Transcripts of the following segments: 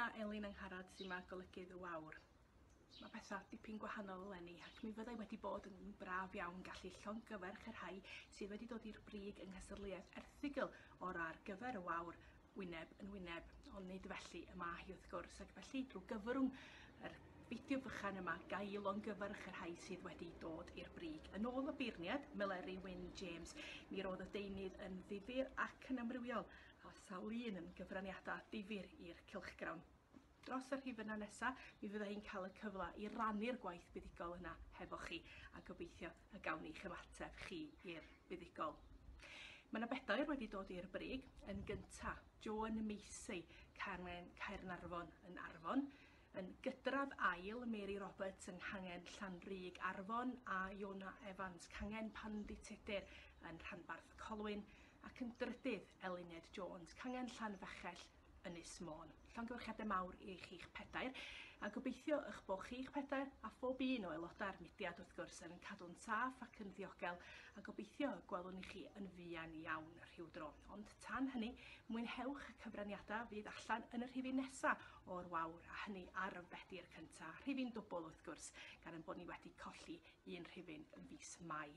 Dyna Elin Angharad sy'n ma golygydd y Wawr. Mae pethau dipyn gwahanol eleni ac mi fyddai wedi bod yn braf iawn gallu llongyfarch y rhai sydd wedi dod i'r brig yng nghystadleuaeth erthygl o'r ar gyfer y Wawr wyneb yn wyneb, ond nid felly y mae hi wrth gwrs, ac felly drwy gyfrwng yr fideo bychan yma ga i longyfarch y rhai sydd wedi dod i'r brig. Yn ôl y beirniad, Meleri Wyn James, mi roedd y deunydd yn ddifyr ac yn amrywiol, a sawl un yn gyfraniadau difyr i'r cylchgrawn. Dros y rhifynnau nesa, mi fydda i'n cael y cyfle i rannu'r gwaith buddugol yna hefo chi, a gobeithio y gawn ni'ch ymateb chi i'r buddugol. Mae yna bedair wedi dod i'r brig. Yn gynta, Joan Macy, Carmen Caernarfon yn Arfon. Yn gydradd ail, Mary Roberts yng Nghangen Llanrug Arfon a Iona Evans, Cangen Pandy Tudur yn rhanbarth Colwyn. Ac yn drydydd, Eluned Jones, Cangen Llanfechell, Ynys Môn. Llongyfarchiadau mawr i chi'ch pedair, a gobeithio eich bod chi'ch pedair a phob un o aelodau'r mudiad wrth gwrs yn cadw'n saff ac yn ddiogel, a gobeithio y gwelwn ni chi yn fuan iawn rhyw dro. Ond tan hynny, mwynhewch y cyfraniadau fydd allan yn y rhifyn nesa o'r Wawr, a hynny ar Fedi'r cynta, rhifyn dwbl wrth gwrs, gan ein bod ni wedi colli un rhifyn yn fis Mai.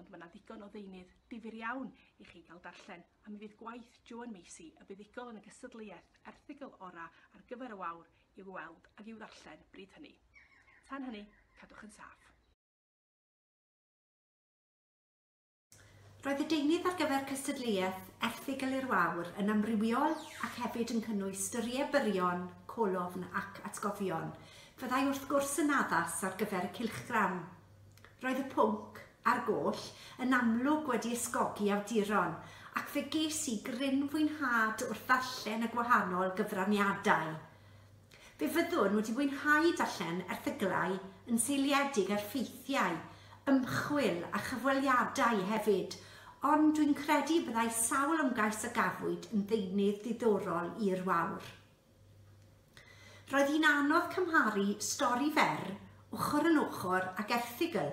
Ond mae 'na ddigon o ddeunydd difyr iawn i chi gael darllen, a mi fydd gwaith Joan Macy, y buddugol yn y gystadleuaeth erthygl ora ar gyfer y Wawr, i'w weld ag i'w ddarllen bryd hynny. Tan hynny, cadwch yn saff. Roedd y deunydd ar gyfer cystadleuaeth Erthygl i'r Wawr yn amrywiol ac hefyd yn cynnwys storïau byrion, colofn ac atgofion, fyddai wrth gwrs yn addas ar gyfer y cylchgrawn. Roedd y pwnc, ar goll, yn amlwg wedi ysgogi awduron, ac fe ges i gryn fwynhad wrth ddarllen y gwahanol gyfraniadau. Fe fyddwn wedi mwynhau darllen erthyglau yn seiliedig ar ffeithiau, ymchwil a chyfweliadau hefyd, ond dwi'n credu y byddai sawl ymgais a gafwyd yn ddeunydd diddorol i'r wawr. Roedd hi'n anodd cymharu stori fer ochr yn ochr ag erthygl,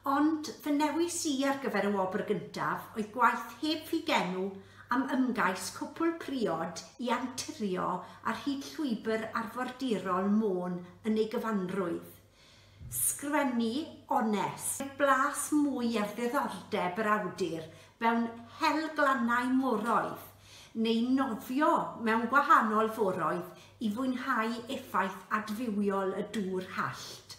ond fy newis i ar gyfer y wobr gyntaf oedd gwaith heb ffugenw am ymgais cwpl priod i anturio ar hyd llwybr arfordirol Môn yn ei gyfanrwydd. Sgrennu onest. Blas mwy ar ddiddordeb yr awdur mewn hel glannau moroedd, neu nofio mewn gwahanol foroedd i fwynhau effaith adfywiol y dŵr hallt.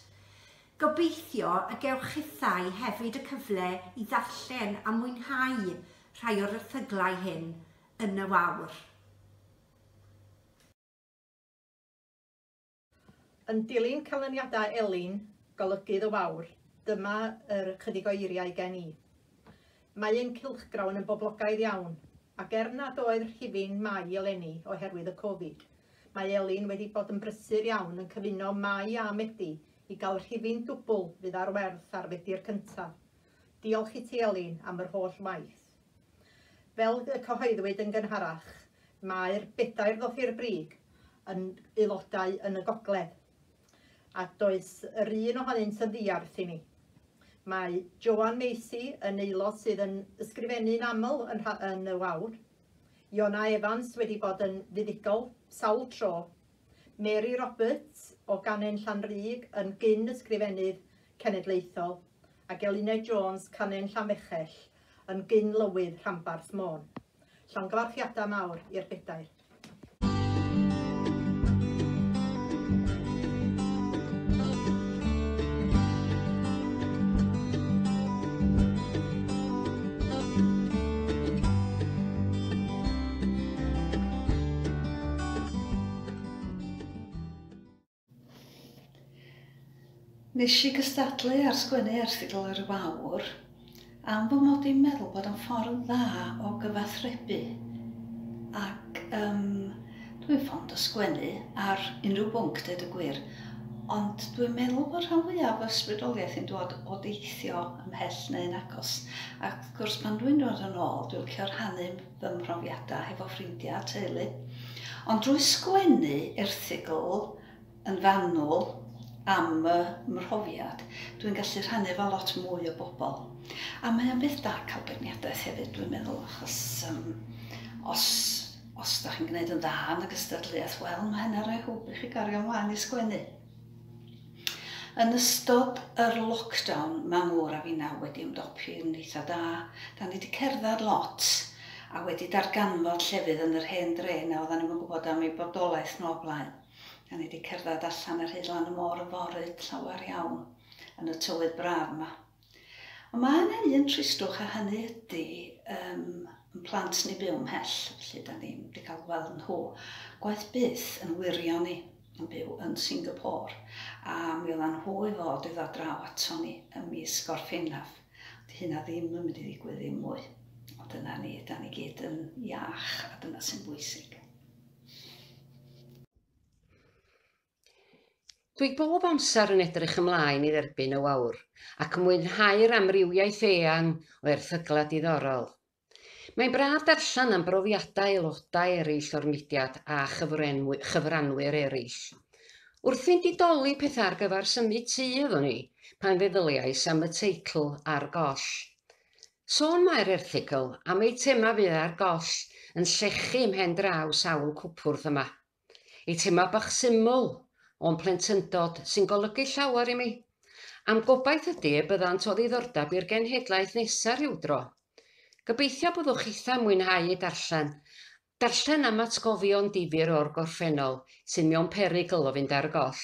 Gobeithio y gewch chithau hefyd y cyfle i ddarllen a mwynhau rhai o'r erthyglau hyn yn y wawr. Yn dilyn canlyniadau Elin, golygydd y Wawr, dyma yr ychydig o eiriau gen i. Mae ein cylchgrawn yn boblogaidd iawn, ac er nad oedd rhifyn Mai eleni oherwydd y Covid, mae Elin wedi bod yn brysur iawn yn cyfuno Mai a Medi i gael rhifyn dwbl fydd ar werth ar Fedi'r cyntaf. Diolch i ti Elin am yr holl waith. Fel y cyhoeddwyd yn gynharach, Mae'r bedair ddoth i'r brig yn aelodau yn y gogledd, a does yr un ohonynt yn ddiarth i ni. Mae Joan Macy yn aelod sydd yn ysgrifennu'n aml yn, yn y Wawr. Iona Evans wedi bod yn fuddugol sawl tro. Mary Roberts o Ganen Llanrug yn gyn ysgrifennydd cenedlaethol ac Eluned Jones Canen Llanfechell yn gyn lywydd rhanbarth Môn. Llongyfarchiadau mawr i'r bedair. Nes i gystadlu ar sgwennu erthygl ar y Wawr am fy mod i'n meddwl bod o'n ffordd dda o gyfathrebu ac yym dwi'n ffond o sgwennu ar unrhyw bwnc deud y gwir ond dwi'n meddwl bod rhan fwyaf o ysbrydoliaeth yn dod o deithio ymhell neu'n agos ac wrth gwrs pan dwi'n dod yn ôl dwi'n licio rhannu fy mhrofiadau hefo ffrindiau a teulu ond drwy sgwennu erthygl yn fanwl am fy mhrofiad, dwi'n gallu rhannu efo lot mwy o bobl. A mae o'n beth da cael beirniadaeth hefyd, dwi'n meddwl, achos um, os, Os da chi'n gwneud yn dda yn y gystadleuaeth, wel, mae hynna'n rhoi hwb i chi gario ymlaen i sgwennu. Yn ystod yr lockdown, mae ngŵr a finna wedi ymdopi yn eitha da. Da ni wedi cerdded lot a wedi darganfod llefydd yn yr hen dre na oedden ni'm yn gwybod am eu bodolaeth nhw o blaen. Da ni wedi cerdded allan ar hyd lan y môr y foryd llawer iawn yn y tywydd braf yma. Ond mae yna un tristwch a hynny ydy um, yn plant ni byw ymhell, felly da ni'n wedi cael gweld nhw. Gwaith byth yn wirion ni yn byw yn Singapore, a mi oeddan nhw i fod i ddod draw ato ni ym mis Gorffennaf. Ond hynna ddim yn mynd i ddigwydd ddim mwy. Ond dyna ni, da ni gyd yn iach a dyna sy'n bwysig. Dwi bob amser yn edrych ymlaen i dderbyn y Wawr, ac yn mwynhau'r amrywiaeth eang o erthyglau diddorol. Mae'n braf darllen am brofiadau aelodau eraill o'r mudiad a chyfranwyr eraill. Wrthi'n didoli pethau ar gyfer symud tŷ oeddwn i, pan feddyliais am y teitl Ar Goll. Sôn mae'r erthygl am eitemau fydd ar goll yn llechu ym mhen draw sawl cwpwrdd yma. Eitemau bach syml o'n plentyndod sy'n golygu llawer i mi. A'm gobaith ydy y byddant o ddiddordeb i'r genhedlaeth nesaf rhywdro. Gobeithio byddwch chitha'n mwynhau eu darllen. Darllen am atgofion difyr o'r gorffennol sydd mewn perygl o fynd ar goll.